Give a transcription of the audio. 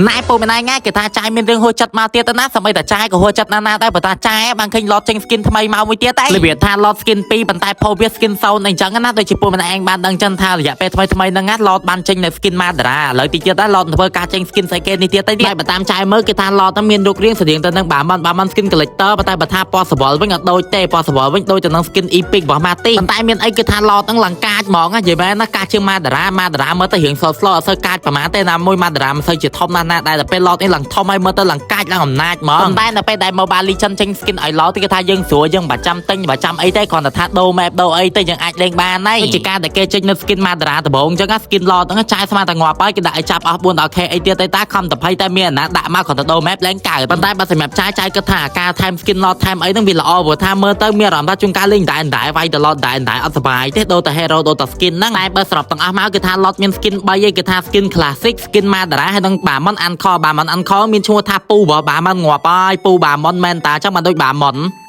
ណែពូម្នាក់ងាគេថាចាយមានរឿងហួសចិត្តមកទៀតទៅណាសម្បីតែចាយក៏ហួសចិត្តណាស់ណាដែរបើថាចាយបានឃើញ Lord ចេញ skin ថ្មីមកមួយទៀតតែរបៀបថា Lord skin 2ប៉ុន្តែផូវា skin 0អីចឹងណាដូចជាពូម្នាក់ឯងបានដឹងចឹងថារយៈពេលថ្មីថ្មីហ្នឹងណា Lord បានចេញនៅ skin Madara ឥឡូវទីទៀតដែរ Lord ធ្វើការចេញ skin ស្អីគេនេះទៀតទៅទៀតតែបើតាមចាយមើលគេថា Lord ហ្នឹងមានរូបរាងស្តៀងទៅនឹងបាម៉ុនបាម៉ុន skin collector ប៉ុន្តែបើថាពណ៌សវលវិញអត់ដូចទេពណ៌សវលវិញដូចទៅនឹង skin epic របស់ Mati ប៉ុន្តែមានអីគឺថា Lord ហ្នឹងឡើងកាចហ្មងណានិយាយមែនណាកាចជាង Madara Madara មើលទៅរៀង slow slow អត់សូវកាចប្រហែលទេណាមួយ Madara មិនសូវជាធំណាស់ណាដែរតែពេល Lord នេះឡើងធំហើយមើលទៅឡើងកាចឡើងអំណាចហ្មងប៉ុន្តែនៅពេលដែល Mobile Legends ចេញ skin ឲ្យ Lord គេថាយើងស្រួលយើងមិនបាច់ចាំទិញមិនបាច់ចាំអីទេគ្រាន់តែថាដូរ map ដូរអីទៅយើងអាចលេងបានហើយដូចជាការដែលគេចេញនៅ skin Madara ដំបូងអញ្ចឹងណា skin Lord ហ្នឹងចាយស្មានតែងាប់ហើយគេដាក់ឲ្យចាប់អស់4ដល់ K អីទៀតទេតាខំតែភ័យតែមានអាណាដាក់មកគ្រាន់តែដូរ map លែងកើតប៉ុន្តែបើសម្រាប់ចាយចាយគិតថាការថែម skin Lord ថែមអីហ្នឹងវាល្អព្រោះថាមើលទៅមានអារម្មណ៍ថាជួនកាលលេងតែតែវាយទៅ Lord តែតែអត់សប្បាយទេដូរតែ hero ដូរតែ skin ហ្នឹងតែបើសរុបទាំងអស់មកគឺថា Lord មាន skin 3ឯងគឺថា skin classic skin Madara ហើយនិងបាម៉ុន Uncle បាម៉ុន Uncle មានឈ្មោះថាពូរបស់បាម៉ុនងាប់ហើយពូបាម៉ុនមែនតាចឹងបានដូចបាម៉ុន។